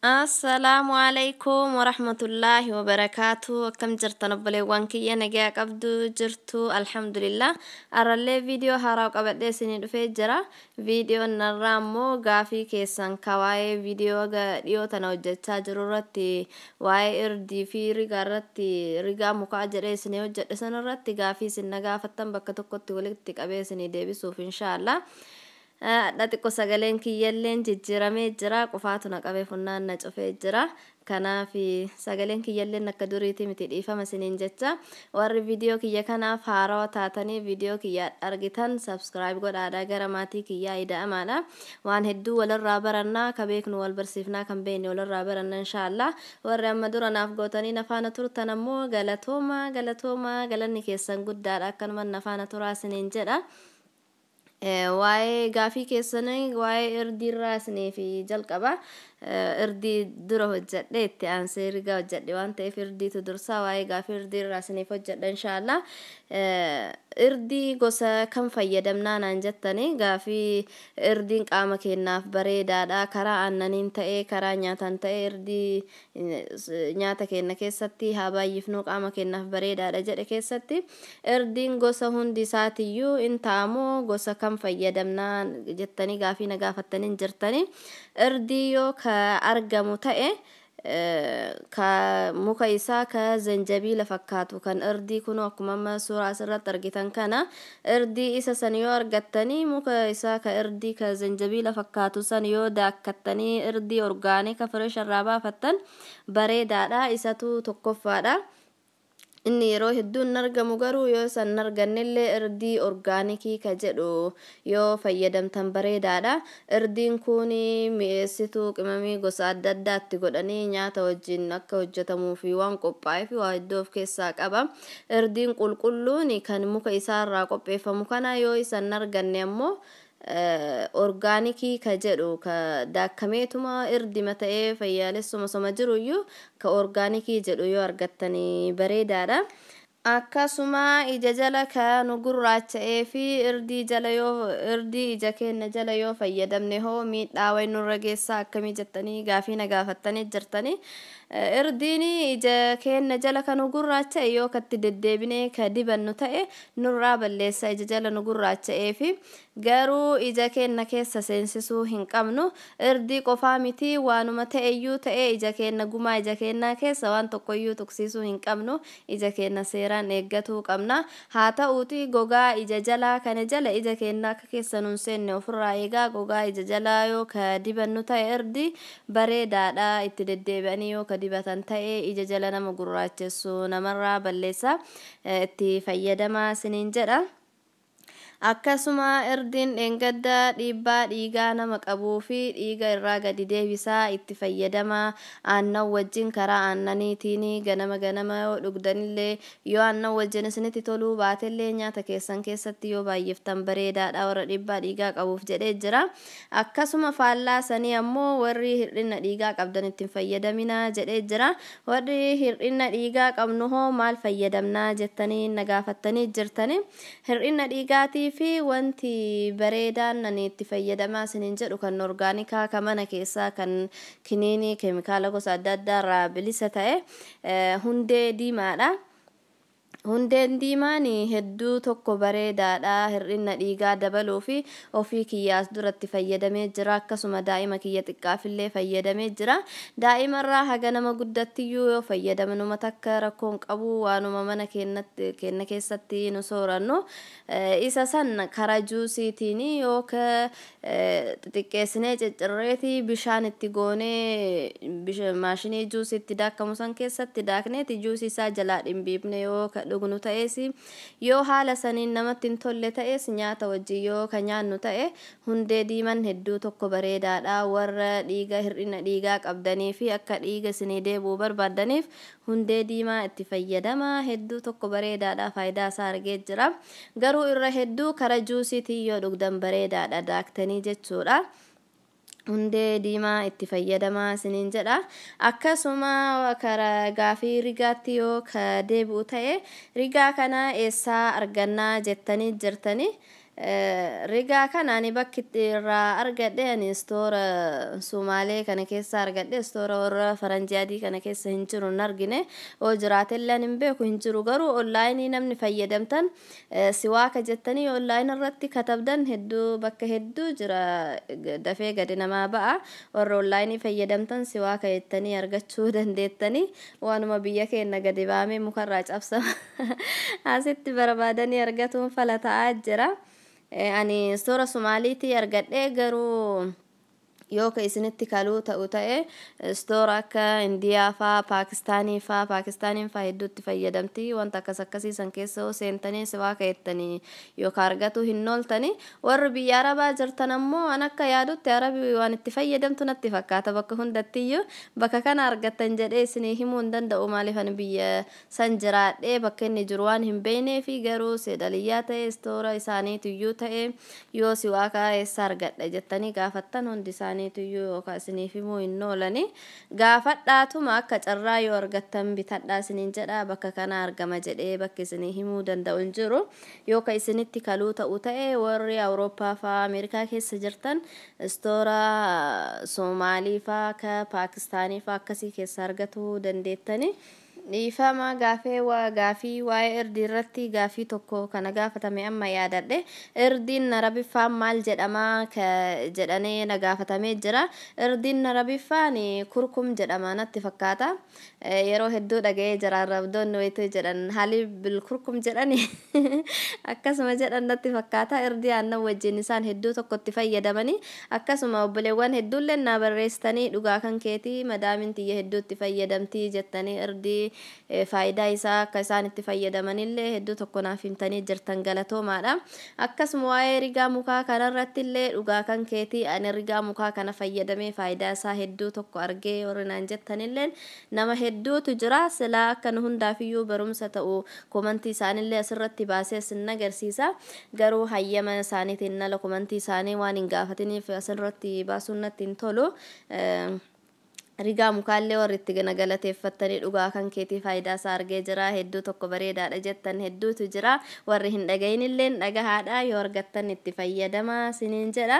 Assalaamu alaikum warahmatullaahi wabarakaatu. Akkam jirtan obboleewwan kiyya? Nagaa qabdu jirtu? Alhamdulillah. Arrallee viidiyoo haaraa qabadhee isinii dhufee jira. Viidiyoon narraa immoo gaafii keessan ka waa'ee viidiyoo dhiyoo tana hojjechaa jiru irratti, waa'ee irdii fi rigaa irratti, rigaa mukaa jedhee isinii hojjedhe sana irratti gaafii isin na gaafattan bakka tokkotti walitti qabee isinii deebisuuf, inshaallah. Hadha xiqqoo sagaleen kiyyalleen jijjiiramee jira. Qufaatu na qabee, funnaan na cufee jira. Kanaaf sagaleen kiyyalleen akka duriiti miti, dhiifama isiniin jecha. Warri viidiyoo kiyya kanaaf haarawaa taatanii viidiyoo kiyya argitan, subscribe godhaadha gara maatii kiyyaa ida'amaadha. Waan hedduu walirraa barannaa, ka beeknu wal barsiifnaa, kan beekne walirraa baranna, inshaallah. Warri amma dura naaf gootanii nafaana turtan ammoo galatooma, galatooma, galanni keessan guddaadha. Akkanuma nafaana turaa isiniin jedha. Waa'ee gaafii keessanii, waa'ee irdiirraa isiniif jalqaba. Irdii dura hojjedhe, itti aansee rigaa hojjedhe waan ta'eef irdiitu dursaa. Waa'ee gaafii irdiirraa isiniif hojjedha, inshaallah. Irdii gosa kam fayyadamnaa naan jettanii gaafii. Irdiin qaama keenyaaf bareedaadha. Karaa aannaniin ta'ee, karaa nyaataan ta'ee, irdii nyaata keenya keessatti haa baay'ifnuu, qaama keenyaaf bareedaadha jedhe keessatti, irdiin gosa hundi isaatiyyuu in ta'amoo gosa kam fayyadamnaa jettanii gaafii na gaafattanii jirtanii. Irdii yoo ka argamu ta'e, ka muka isaa ka zanjabiila fakkaatu, kan irdii kun akkuma amma suuraa asirratti argitan kana, irdii isa san yoo argattanii, muka isaa ka irdii ka zanjabiila fakkaatu san yoo daakkattanii irdii orgaanika fresh irraa baafattan bareedaadha. Isatu tokkoffaadha. Inni yeroo hedduu hin argamu, garuu yoo san hin argannellee irdii orgaanikii ka jedhu yoo fayyadamtan bareedaadha. Irdiin kun mi'eessituu qimamii gosa adda addaatti godhanii nyaata wajjin akka hojjetamuu fi waan qophaa'eef waa hedduu of keessaa qaba. Irdiin qulqulluun kan muka isaarraa qopheeffamu kana. Yoo isa hin arganne ammoo orgaanikii ka jedhu, ka daakkameetuma irdima ta'ee fayyaalessuma soma jiruyyuu, ka orgaanikii jedhu yoo argattanii bareedaadha. Akkasuma ija jala ka nu gurraacha'ee fi irdii jala yoo, irdii ija keenya jala yoo fayyadamne hoo miidhaa wayi nurra geessaa akkamii jettanii gaafii na gaafattanii jirtanii. Irdiin ija keenya jala kan nu gurraacha'e yoo katti deddeebinee ka dibannu ta'e nurraa balleessa ija jala nu gurraacha'ee fi, garuu ija keenya keessa seensisuu hin qabnu. Irdii qofaa miti, waanuma ta'eyyuu ta'e ija keenya, gumaa ija keenyaa keessa waan tokkoyyuu tuqsiisuu hin qabnu. Ija keenya seeraan eeggatuu qabna. Haa ta'uuti gogaa ija jalaa kana jala ija keenya akka keessa nun seenne ofirraa eegaa gogaa ija jalaa yoo ka dibannu ta'e irdii bareedaadha. Itti deddeebi'anii yoo ka dibatan ta'e ija jala nama gurraachessu namarraa balleessa. Itti fayyadamaa isiniin jedha. Akkasuma irdiin dheengadda dhiibbaa dhiigaa nama qabuu fi dhiiga irraa gadi deebisaa, itti fayyadamaa. Aannan wajjin, karaa aannaniitiin ganama ganama yoo dhugdanillee, yoo aannan wajjin isinitti toluu baatellee nyaata keessan keessatti yoo baay'iftan bareedaadha warra dhiibbaa dhiigaa qabuuf jedhee jira. Akkasuma faallaa sanii ammoo warri hir'ina dhiigaa qabdan ittiin fayyadaminaa jedhee jira. Warri hir'ina dhiigaa qabnu hoo maal fayyadamnaa jettanii na gaafattanii jirtanii. Hir'ina dhiigaatii fi wanti bareedaan ani itti fayyadamaa isiniin jedhu kan orgaanikaa, kan mana keessaa, kan kiniinii keemikaala gosa adda addaa irraa bilisa ta'e hundee diimaadha. Hundeen diimaan hedduu tokko bareedaadha hir'ina dhiigaa dabaluu fi ofii kiyyaas duratti fayyadamee jira. Akkasuma daa'ima kiyya xiqqaafillee fayyadamee jira. Daa'imarraa haga nama guddattiyyuu yoo fayyadamanuma takka rakkoon qabu, waanuma mana keenya keessatti nu soorannu. Isa san karaa juusiitiin yoo ka xixiqqeessinee ciccirreeti bishaan itti goonee maashinii juusiitti daakamu san keessatti daakneeti juusii isaa jalaa dhimbiifne yoo ka dhugnu ta'es, yoo haala saniin namatti hin tolle ta'es nyaata wajjin yoo ka nyaannu ta'e hundee diiman hedduu tokko bareedaadha. Warra dhiiga, hir'ina dhiigaa qabdanii fi akka dhiiga isinii deebi'uu barbaaddaniif hundee diimaa itti fayyadama, hedduu tokko bareedaadha. Faayidaa isaa argee jira. Garuu irra hedduu karaa juusiitiin yoo dhugdan bareedaadha, daaktanii jechuudha. Hundee diimaa itti fayyadamaa isiniin jedha. Akkasuma karaa gaafii rigaatti yoo ka deebi'u ta'e, rigaa kana eessaa argannaa jettanii jirtanii. Rigaa kana ani bakki irraa argadhe ani istoora Sumaalee kana keessa argadhe. Istoora warra faranjii adii kana keessa hin jiru, hin argine. Yoo jiraatellee hin beeku, hin jiru. Garuu onlaayinii namni fayyadamtan siwaaka jettanii onlaayinii irratti katabdan hedduu bakka hedduu jira, dafee gadi namaa ba'a. Warra onlaayinii fayyadamtan siwaaka jettanii argachuu dandeettanii. Waanuma biyya keenya gadi baamee mukarraa cabsama asitti barbaadanii argatuun fala ta'aa jira. Ani istoora Somaaliitii argadhe, garuu yoo ka isinitti kaluu ta'u ta'e istoora akka Indiyaa faa, Paakistaanii faa, Paakistaaniin faa hedduutti fayyadamti. Wanta akkas akkasii san keessa yoo seentanii siwaaka jettanii yookaan argatu hin ooltanii. Warri biyya Arabaa jirtan ammoo an akka yaadutti Arabii waan itti fayyadamtu natti fakkaata bakka hundattiyyuu. Bakka kana argattan jedhee isinii himuu hin danda'u, maaliif ani biyya san jiraadhee bakka inni jiru waan hin beeknee fi. Garuu seedaliyyaa ta'e, istoora isaaniitiyyuu ta'e, yoo siwaaka eessa argadha jettanii gaafattan hundi isaaniitiyyuu yookaan isiniif himuu hin oolani. Gaafadhaatuma akka carraa yoo argattan bitadhaa isiniin jedha. Bakka kana argama jedhee bakka isinii himuu danda'u hin jiru. Yoo ka isinitti kaluu ta'u ta'e warri Awurooppaa faa Ameerikaa keessa jirtan istoora Soomaalii faa ka Paakistaanii faa akkasii keessa argatuu dandeettani. Dhiifama, gaafee gaafii waa'ee irdii irratti gaafii tokko kana gaafatame amma yaadadhe. Irdiin Arabiffaan maal jedhama ka jedhanii na gaafatamee jira. Irdiin Arabiffaan kurkum jedhama natti fakkaata. Yeroo hedduu dhaga'ee jira, arabdoonni wayituu jedhan haalii bilkurkum jedhani akkasuma jedhan natti fakkaata. Irdii aannan wajjin isaan hedduu tokkotti fayyadamanii. Akkasuma obboleewwan hedduullee naa barreessitanii, dhugaa kan keetii, madaamin tiyya hedduutti fayyadamtii jettanii, irdii faayidaa isaa akka isaan itti fayyadamanillee hedduu tokko naaf himtanii jirtan, galatoomaadha. Akkasuma waa'ee rigaa mukaa kanarratti illee, dhugaa kan keetii, ani rigaa mukaa kana fayyadamee faayidaa isaa hedduu tokko argee warri naan jettanillee nama hedduutu jira. Silaa akka nu hundaafiyyuu barumsa ta'u komantii isaanillee asirratti baasee isin agarsiisa. Garuu hayyama isaaniitiin nala komantii isaanii waan hin gaafatiniif asirratti baasuun natti hin tolu. Rigaa mukaallee warri itti gana galateeffattanii, dhugaa kan keetii, faayidaa isaa argee jira, hedduu tokko bareedaadha jettan hedduutu jira. Warri hin dhagayinillee dhagahaadha, yoo argattan itti fayyadamaa siniin jedha.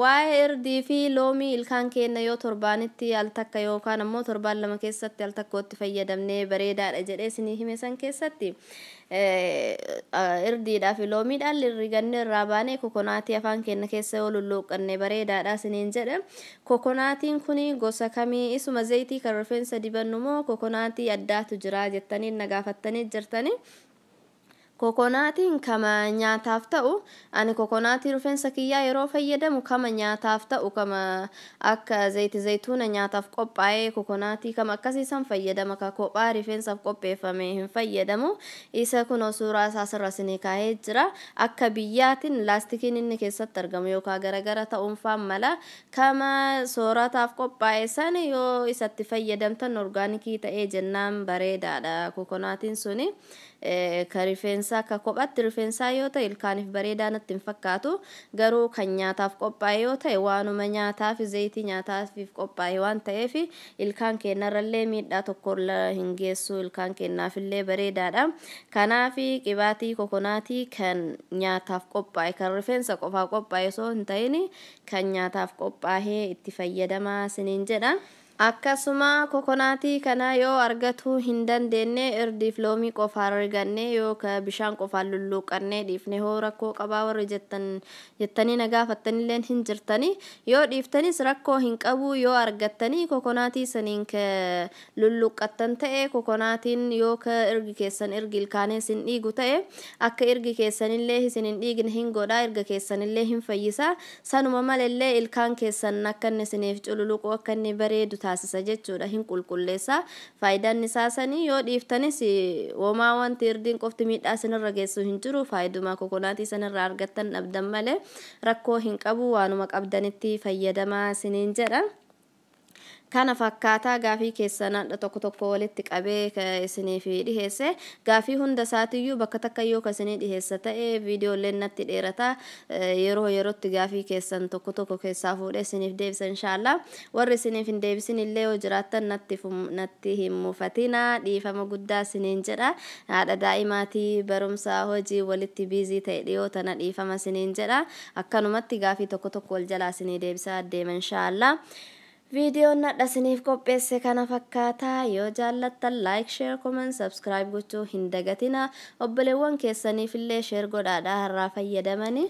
Waa'ee irdii fi loomii ilkaan keenya yoo torbaanitti al takka yookaan ammoo torbaan 2 keessatti al takkootti fayyadamnee bareedaadha jedhee sinii hime san keessatti, irdiidhaa fi loomiidhaan rigannee irraa baanee kokonaatii afaan keenya keessa yoo lulluuqqanne bareedaadha siniin jedhe. Kokonaatiin kun gosa kamii? Isuma zayitii kan rifeensa dibannu moo kokonaatii addaatu jira jettanii na gaafattanii jirtanii. Kokonaatiin kama nyaataaf ta'u, ani kokonaatii rifeensa kiyyaa yeroo fayyadamu kama nyaataaf ta'u, kama akka zayiti zayituuna nyaataaf qophaa'ee, kokonaatii kama akkasii san fayyadama. Ka kophaa rifeensaaf qopheeffame hin fayyadamu. Isa kunoo suuraa isaa asirra isinii kaa'ee jira. Akka biyyaatiin laastikiin inni keessatti argamu yookaan garagara ta'uun faan mala. Kama soorataaf qophaa'e san yoo isatti fayyadamtan orgaanikii ta'ee jennaan bareedaadha kokonaatiin suni. Ka rifeensaa ka kophatti rifeensaa yoo ta'e ilkaaniif bareedaa natti hin fakkaatu. Garuu kan nyaataaf qophaa'e yoo ta'e, waanuma nyaataaf zayitii nyaataaf qophaa'e waan ta'eef ilkaan keenyarrallee miidhaa tokko hin geessu, ilkaan keenyaafillee bareedaadha. Kanaaf qibaatii kokonaatii kan nyaataaf qophaa'e, kan rifeensa qofaaf qophaa'e osoo hin ta'in kan nyaataaf qophaa'ee itti fayyadamaa siniin jedha. Akkasuma kokonaatii kana yoo argatuu hin dandeenye, irdiif loomii qofaan riganne yoo bishaan qofaan lulluuqannee dhiifne hoo rakkoo qabaa warri jettan jettanii na gaafattanillee hin jirtanii. Yoo dhiiftanis rakkoo hin qabu. Yoo argattanii kokonaatii saniin ka lulluuqqattan ta'e, kokonaatiin yoo ka irgi keessan irgi ilkaanii isin dhiigu ta'e akka irgi keessanillee isin hin dhiigne hin godha, irga keessanillee hin fayyisa. Sanuma malallee ilkaan keessan akka inni isiniif cululuqu, akka inni bareedu taasisa jechuudha, hin qulqulleessa. Faayidaan isaa sanii. Yoo dhiiftanis homaa wanti irdiin qofti miidhaa isinirra geessu hin jiru. Faayiduma kokonaatii sanirraa argattan dhabdan malee rakkoo hin qabu, waanuma qabdanitti fayyadamaa isiniin jedha. Kana fakkaataa gaafii keessan hadha tokko tokko walitti qabee isiniif dhiheesse. Gaafii hunda isaatiyyuu bakka takka yoo isinii dhiheessa ta'e, viidiyooleen natti dheerata. Yeroo yerootti gaafii keessan tokko tokko keessaa fuudhee isiniif deebisa, inshaallah. Warri isiniif hin deebisin illee yoo jiraattan, natti hin mufatina, dhiifama guddaa isiniin jedha. Haadha daa'imaatii, barumsa, hojii walitti busy ta'e dhiyoo tana, dhiifama isiniin jedha. Akkanumatti gaafii tokko tokko wal jalaa isinii deebisaa deema, inshaallah. Viidiyoon hadha isiniif qopheesse kana fakkaataa. Yoo jaallattan like, share, comment, subscribe gochuu hin dagatina. Obboleewwan keessaniif illee share godhaadha har'aa fayyadamani.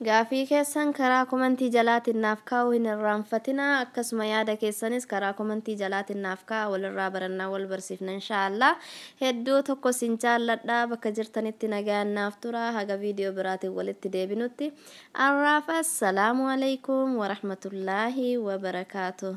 Gaafii keessan karaa komantii jalaatiin naaf kaa'uu hin irraanfatina. Akkasuma yaada keessanis karaa komantii jalaatiin naaf kaa'a. Walirraa barannaa, wal barsiifna, inshaallah. Hedduu tokko sin jaalladha. Bakka jirtanitti nagaan naaf tura. Haga viidiyoo biraatiin walitti deebinutti. Arraaf assalaamu alaikum warahmatullaahi wabarakaatu.